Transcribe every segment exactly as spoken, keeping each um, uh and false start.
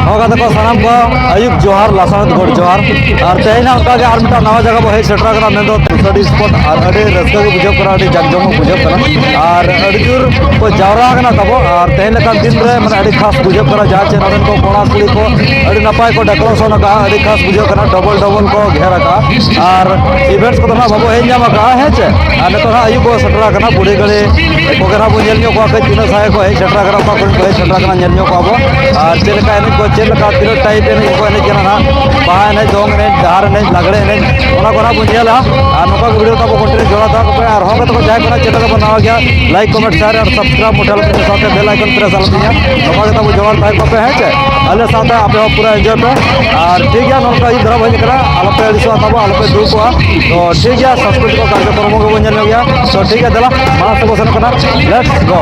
ᱱᱚᱣᱟ ᱠᱟᱛᱷᱟ ᱠᱚ ᱥᱟᱱᱟᱢ ᱠᱚ ᱟᱹᱭᱩᱵ ᱡᱚᱦᱟᱨ, ᱞᱟᱥᱟᱲᱦᱮᱫ ᱜᱚᱰ ᱡᱚᱦᱟᱨ᱾ ᱟᱨ ᱛᱮᱦᱮᱧ ᱦᱟᱸᱜ ᱚᱱᱠᱟ ᱜᱮ ᱟᱨ ᱢᱤᱫᱴᱟᱝ ᱱᱟᱣᱟ ᱡᱟᱭᱜᱟ ᱵᱚ ᱦᱮᱡ ᱥᱮᱴᱮᱨ ᱟᱠᱟᱱᱟ, ᱢᱮᱱᱫᱚ ᱥᱴᱟᱰᱤ ᱥᱯᱚᱴ᱾ ᱟᱨ ᱟᱹᱰᱤ ᱨᱟᱹᱥᱠᱟᱹ ᱜᱮ ᱵᱩᱡᱷᱟᱹᱜ ᱠᱟᱱᱟ, ᱟᱹᱰᱤ ᱡᱟᱠ ᱡᱚᱢᱚᱠ ᱵᱩᱡᱷᱟᱹᱜ ᱠᱟᱱᱟ᱾ ᱟᱨ ᱟᱹᱰᱤ ᱡᱳᱨ ᱠᱚ ᱡᱟᱣᱨᱟ ᱟᱠᱟᱱᱟ ᱛᱟᱵᱚ᱾ ᱟᱨ ᱛᱮᱦᱮᱧ ᱞᱮᱠᱟᱱ ᱫᱤᱱ ᱨᱮ ᱢᱟᱱᱮ ᱟᱹᱰᱤ ᱠᱷᱟᱥ ᱵᱩᱡᱷᱟᱹᱜ ᱠᱟᱱᱟ, ᱡᱟᱦᱟᱸ ᱪᱮ ᱱᱚᱰᱮᱱ ᱠᱚ ᱠᱚᱲᱟ ᱠᱩᱲᱤ ᱠᱚ ᱟᱹᱰᱤ ᱱᱟᱯᱟᱭ ᱠᱚ ᱰᱮᱠᱳᱨᱮᱥᱚᱱ ᱟᱠᱟᱫᱼᱟ, ᱟᱹᱰᱤ ᱠᱷᱟᱥ ᱵᱩᱡᱷᱟᱹᱜ ᱠᱟᱱᱟ, ᱰᱚᱵᱚᱞ ᱰᱚᱵᱚᱞ ᱠᱚ ᱜᱷᱮᱨ ᱟᱠᱟᱫᱼᱟ᱾ ᱟᱨ ᱤᱵᱷᱮᱱᱴᱥ ᱠᱚᱫᱚ ᱱᱟᱦᱟᱜ ᱵᱟᱵᱚ ᱦᱮᱡ ᱧᱟᱢ ᱟᱠᱟᱫᱼᱟ, ᱦᱮᱸ ᱪᱮ᱾ ᱟᱨ ᱱᱤᱛᱚᱜ ᱱᱟᱦᱟᱜ ᱟᱹᱭᱩᱵ ᱵᱚ ᱥᱮᱴᱮᱨ ᱟᱠᱟᱱᱟ, ᱵᱩᱲᱦᱤ ᱜᱟᱹᱲᱤ ᱠᱚᱜᱮ ᱱᱟᱦᱟᱜ ᱵᱚᱱ ᱧᱮᱞ ᱧᱚᱜ ᱠᱚᱣᱟ, ᱠᱟᱹᱡ ᱛᱤᱱᱟᱹᱜ ᱥᱟᱸᱜᱮ ᱠᱚ ᱦᱮᱡ ᱥᱮᱴᱮᱨ ᱟᱠᱟᱱᱟ, ᱚᱠᱟ ᱠᱚᱨᱮᱱ ᱠᱚ ᱦᱮᱡ ᱥᱮᱴᱮᱨ ᱟᱠᱟᱱᱟ, ᱧᱮᱞ ᱧᱚᱜ ᱠᱚᱣᱟ ᱵᱚ᱾ ᱟᱨ ᱪᱮᱫ ᱞᱮᱠᱟ ᱮᱱᱮᱡ ᱠᱚ, ᱪᱮᱫ ᱞᱮᱠᱟ ᱛᱤᱱᱟᱹᱜ ᱴᱟᱭᱤᱯ ᱮᱱᱮᱡ ᱠᱚ ᱮᱱᱮᱡ ᱠᱟᱱᱟ ᱱᱟᱦᱟᱜ, ᱵᱟᱦᱟ ᱮᱱᱮᱡ, ᱫᱚᱝ ᱮᱱᱮᱡ, ᱰᱟᱦᱟᱨ ᱮᱱᱮᱡ, ᱞᱟᱜᱽᱲᱮ ᱮᱱᱮᱡ, ᱚᱱᱟ ᱠᱚ ᱱᱟᱦᱟᱜ ᱵᱚᱱ ᱧᱮᱞᱟ᱾ ᱟᱨ ᱱᱚᱝᱠᱟ ᱜᱮ ᱵᱷᱤᱰᱤᱭᱳ ᱛᱟᱵᱚ ᱠᱚᱱᱴᱤᱱᱤᱭᱩ ᱡᱚᱲᱟᱣ ᱫᱚᱦᱚ ᱠᱟᱜ ᱯᱮ᱾ ᱟᱨ ᱦᱚᱸ ᱜᱟᱛᱮ ᱠᱚ ᱡᱟᱦᱟᱸᱭ ᱠᱚ ᱱᱟᱦᱟᱜ ᱪᱮᱱᱮᱞ ᱨᱮᱵᱚᱱ ᱱᱟᱣᱟ ᱜᱮᱭᱟ, ᱞᱟᱭᱤᱠ, ᱠᱚᱢᱮᱱᱴ, ᱥᱮᱭᱟᱨ ᱟᱨ ᱥᱟᱵᱥᱠᱨᱟᱭᱤᱵ ᱢᱚᱴᱷᱮ ᱟᱞᱚᱯᱮ, ᱥᱟᱶᱛᱮ ᱵᱮᱞ ᱟᱭᱠᱚᱱ ᱯᱨᱮᱥ ᱟᱞᱚᱯᱮ ᱦᱤᱲᱤᱧᱟ᱾ ᱱᱚᱝᱠᱟ ᱜᱮ ᱛᱟᱵᱚ ᱡᱚᱲᱟᱣ ᱛᱟᱦᱮᱸ ᱠᱚᱜ ᱯᱮ, ᱦᱮᱸ ᱪᱮ᱾ ᱟᱞᱮ ᱥᱟᱶᱛᱮ ᱟᱯᱮ ᱦᱚᱸ ᱯᱩᱨᱟᱹ ᱮᱱᱡᱚᱭ ᱯᱮ᱾ ᱟᱨ ᱴᱷᱤᱠ ᱜᱮᱭᱟ, ᱱᱚᱝᱠᱟ ᱟᱹᱭᱩᱵ ᱫᱷᱟᱨᱟ ᱵᱚ ᱦᱮᱡ ᱟᱠᱟᱱᱟ, ᱟᱞᱚᱯᱮ ᱟᱹᱲᱤᱥᱚᱜᱼᱟ ᱛᱟᱵᱚ, ᱟᱞᱚᱯᱮ ᱫᱩᱠᱚᱜᱼᱟ᱾ ᱛᱚ ᱴᱷᱤᱠ ᱜᱮᱭᱟ, ᱥᱟᱝᱥᱠᱨᱤᱛᱤᱠ ᱠᱟᱨᱡᱚᱠᱨᱚᱢ ᱠᱚᱵᱚᱱ ᱧᱮᱞ ᱧᱚᱜ ᱜᱮᱭᱟ᱾ ᱛᱚ ᱴᱷᱤᱠ ᱜᱮᱭᱟ, ᱫᱮᱞᱟ ᱢᱟᱲᱟᱝ ᱥᱮᱫ ᱵᱚ ᱥᱮᱱᱚᱜ ᱠᱟᱱᱟ᱾ Let's go.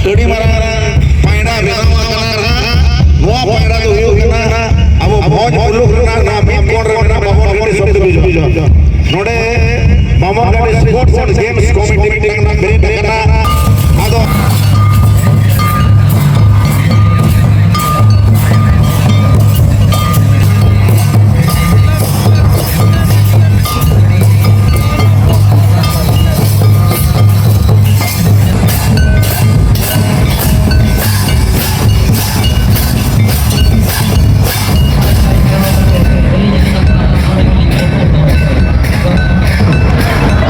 ᱟᱹᱰᱤ ᱢᱟᱨᱟᱝ ᱯᱟᱭᱲᱟ ᱵᱮᱱᱟᱣ ᱟᱠᱟᱱᱟ ᱱᱟᱦᱟᱜ᱾ ᱱᱚᱣᱟ ᱯᱟᱭᱲᱟ ᱫᱚ ᱦᱩᱭᱩᱜ ᱠᱟᱱᱟ ᱟᱵᱚ ᱵᱷᱚᱸᱡᱽ ᱢᱩᱞᱩᱠ ᱨᱮᱱᱟᱜ ᱱᱚᱣᱟ ᱢᱤᱫ ᱠᱚᱬ ᱨᱮ ᱢᱮᱱᱟᱜ ᱵᱟᱵᱚᱱ ᱨᱮᱰᱰᱤ ᱥᱚᱵᱽ ᱰᱤᱵᱷᱤᱡᱚᱱ᱾ ᱱᱚᱰᱮ ᱵᱟᱵᱚᱱ Reddy sports and games committee ᱢᱤᱫᱴᱟᱝ ᱵᱮᱨᱮᱫ ᱟᱠᱟᱱᱟ᱾ ᱟᱫᱚ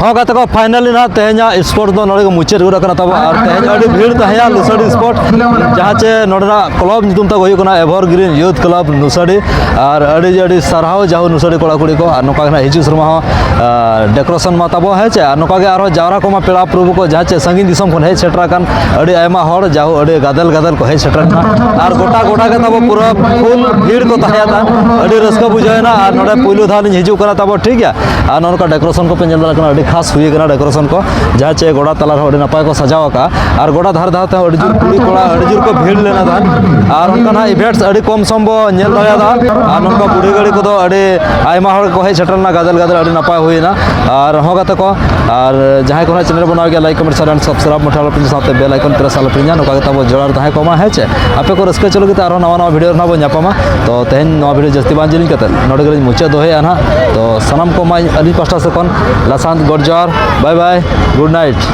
ᱦᱚᱸ ᱜᱟᱛᱮ ᱠᱚ, finally ᱱᱟᱦᱟᱜ ᱛᱮᱦᱮᱧᱟᱜ ᱥᱯᱳᱨᱴ ᱫᱚ ᱱᱚᱰᱮ ᱜᱮ ᱢᱩᱪᱟᱹᱫ ᱜᱚᱫ ᱟᱠᱟᱱᱟ ᱛᱟᱵᱚ᱾ ᱟᱨ ᱛᱮᱦᱮᱧ ᱟᱹᱰᱤ ᱵᱷᱤᱲ ᱛᱟᱦᱮᱸᱭᱟ ᱞᱩᱥᱟᱹᱰᱤ ᱥᱯᱳᱨᱴ, ᱡᱟᱦᱟᱸ ᱪᱮ ᱱᱚᱰᱮᱱᱟᱜ ᱠᱞᱟᱵᱽ ᱧᱩᱛᱩᱢ ᱛᱟᱠᱚ ᱦᱩᱭᱩᱜ ᱠᱟᱱᱟ ᱮᱵᱷᱟᱨᱜᱨᱤᱱ ᱭᱩᱛᱷ ᱠᱞᱟᱵᱽ ᱱᱩᱥᱟᱹᱰᱤ᱾ ᱟᱨ ᱟᱹᱰᱤ ᱟᱹᱰᱤ ᱥᱟᱨᱦᱟᱣ ᱡᱟᱦᱳ ᱱᱩᱥᱟᱹᱰᱤ ᱠᱚᱲᱟ ᱠᱩᱲᱤ ᱠᱚ᱾ ᱟᱨ ᱱᱚᱝᱠᱟ ᱜᱮ ᱱᱟᱦᱟᱜ ᱦᱤᱡᱩᱜ ᱥᱮᱨᱢᱟ ᱦᱚᱸ ᱰᱮᱠᱳᱨᱮᱥᱚᱱ ᱢᱟ ᱛᱟᱵᱚ, ᱦᱮᱸ ᱪᱮ? ᱟᱨ ᱱᱚᱝᱠᱟ ᱜᱮ ᱟᱨᱦᱚᱸ ᱡᱟᱣᱨᱟ ᱠᱚᱢᱟ ᱯᱮᱲᱟ ᱯᱨᱚᱵᱷᱩ ᱠᱚ ᱡᱟᱦᱟᱸ ᱪᱮ ᱥᱟᱺᱜᱤᱧ ᱫᱤᱥᱚᱢ ᱠᱷᱚᱱ ᱦᱮᱡ ᱥᱮᱴᱮᱨ ᱟᱠᱟᱱ ᱟᱹᱰᱤ ᱟᱭᱢᱟ ᱦᱚᱲ, ᱡᱟᱦᱳ ᱟᱹᱰᱤ ᱜᱟᱫᱮᱞ ᱜᱟᱫᱮᱞ ᱠᱚ ᱦᱮᱡ ᱥᱮᱴᱮᱨ ᱮᱱᱟ᱾ ᱟᱨ ᱜᱚᱴᱟ ᱜᱚᱴᱟ ᱜᱮ ᱛᱟᱵᱚ ᱯᱩᱨᱟᱹ ᱯᱷᱩᱞ ᱵᱷᱤᱲ ᱠᱚ ᱛᱟᱦᱮᱸᱭᱟ᱾ ᱟᱹᱰᱤ ᱨᱟᱹᱥᱠᱟᱹ ᱵᱩᱡᱷᱟᱹᱣ ᱮᱱᱟ᱾ ᱟᱨ ᱱᱚᱰᱮ ᱯᱩᱭᱞᱩ ᱫᱷᱟᱣ ᱞᱤᱧ ᱦᱤᱡᱩᱜ ᱠᱟᱱᱟ ᱛᱟᱵᱚ, ᱴᱷᱤᱠ ᱜᱮᱭᱟ᱾ ᱟᱨ ᱱᱚᱜᱼᱚ ᱱᱚᱝᱠᱟ ᱰᱮᱠᱳᱨᱮᱥᱚᱱ ᱠᱚᱯᱮ ᱧᱮᱞ ᱫᱟᱲᱮᱭᱟᱜ ᱠᱟᱱᱟ, ᱟᱹᱰᱤ ᱠᱷᱟᱥ ᱦᱩᱭ ᱟᱠᱟᱱᱟ ᱰᱮᱠᱳᱨᱮᱥᱚᱱ ᱠᱚ, ᱡᱟᱦᱟᱸ ᱪᱮ ᱜᱚᱰᱟ ᱛᱟᱞᱟ ᱨᱮᱦᱚᱸ ᱟᱹᱰᱤ ᱱᱟᱯᱟᱭ ᱠᱚ ᱥᱟᱡᱟᱣ ᱟᱠᱟᱫᱼᱟ᱾ ᱟᱨ ᱜᱚᱰᱟ ᱫᱷᱟᱨᱮ ᱫᱷᱟᱨᱮ ᱛᱮᱦᱚᱸ ᱟᱹᱰᱤ ᱡᱳᱨ ᱠᱩᱲᱤ ᱠᱚᱲᱟ ᱟᱹᱰᱤ ᱡᱳᱨ ᱠᱚ ᱵᱷᱤᱲ ᱞᱮᱱᱟ ᱛᱟᱦᱮᱸᱫ᱾ ᱟᱨ ᱚᱱᱠᱟᱱᱟᱜ ᱤᱵᱷᱮᱱᱴᱥ ᱟᱹᱰᱤ ᱠᱚᱢ ᱥᱚᱢ ᱵᱚ ᱧᱮᱞ ᱫᱟᱲᱮᱭᱟᱫᱟ᱾ ᱟᱨ ᱱᱚᱝᱠᱟ ᱵᱩᱰᱷᱤ ᱜᱟᱹᱰᱤ ᱠᱚᱫᱚ ᱟᱹᱰᱤ ᱟᱭᱢᱟ ᱦᱚᱲ ᱠᱚ ᱦᱮᱡ ᱥᱮᱴᱮᱨ ᱞᱮᱱᱟ, ᱜᱟᱫᱮᱞ ᱜᱟᱫᱮᱞ, ᱟᱹᱰᱤ ᱱᱟᱯᱟᱭ ᱦᱩᱭᱮᱱᱟ᱾ ᱟᱨ ᱦᱚᱸ ᱜᱟᱛᱮ ᱠᱚ, ᱟᱨ ᱡᱟᱦᱟᱸᱭ ᱠᱚ ᱱᱟᱦᱟᱜ ᱪᱮᱱᱮᱞ ᱵᱚᱱᱟᱣ ᱜᱮᱭᱟ, like, comment, share and subscribe ᱢᱚᱴᱷᱟ ᱟᱞᱚᱯᱮ, ᱥᱟᱶᱛᱮ ᱵᱮᱞ ᱟᱭᱠᱚᱱ ᱯᱨᱮᱥ ᱟᱞᱚᱯᱮ ᱦᱤᱲᱤᱧᱟ᱾ ᱱᱚᱝᱠᱟ ᱜᱮ ᱛᱟᱵᱚ ᱡᱚᱲᱟᱣ ᱨᱮ ᱛᱟᱦᱮᱸ ᱠᱚᱜ ᱢᱟ, ᱦᱮᱸ ᱪᱮ? ᱟᱯᱮ ᱠᱚ ᱨᱟᱹᱥᱠᱟᱹ ᱦᱚᱪᱚ ᱞᱟᱹᱜᱤᱫ ᱛᱮ ᱟᱨᱦᱚᱸ ᱱᱟᱣᱟ ᱱᱟᱣᱟ ᱵᱷᱤᱰᱤᱭᱳ ᱨᱮ ᱱᱟᱦᱟᱜ ᱵᱚᱱ ᱧᱟᱯᱟᱢᱟ᱾ ᱛᱚ ᱛᱮᱦᱮᱧ ᱱᱚᱣᱟ ᱵᱷᱤᱰᱤᱭᱳ ᱡᱟᱹᱥᱛᱤ ᱵᱟᱝ ᱡᱤᱞᱤᱧ ᱠᱟᱛᱮ ᱱᱚᱰᱮ ᱜᱮᱞᱤᱧ ᱢᱩᱪᱟᱹᱫ ᱫᱚᱦᱚᱭᱮᱫᱼᱟ ᱱᱟᱦᱟᱜ᱾ ᱛᱚ ᱥᱟᱱᱟᱢ ᱠᱚ ᱢᱟ ᱟᱹᱞᱤᱧ ᱯᱟᱥᱴᱟ ᱥᱮᱫ ᱠᱷᱚᱱ ᱞᱟᱥᱟᱱᱛ ᱜᱚᱰ ᱡᱚᱦᱟᱨ, bye bye, good night᱾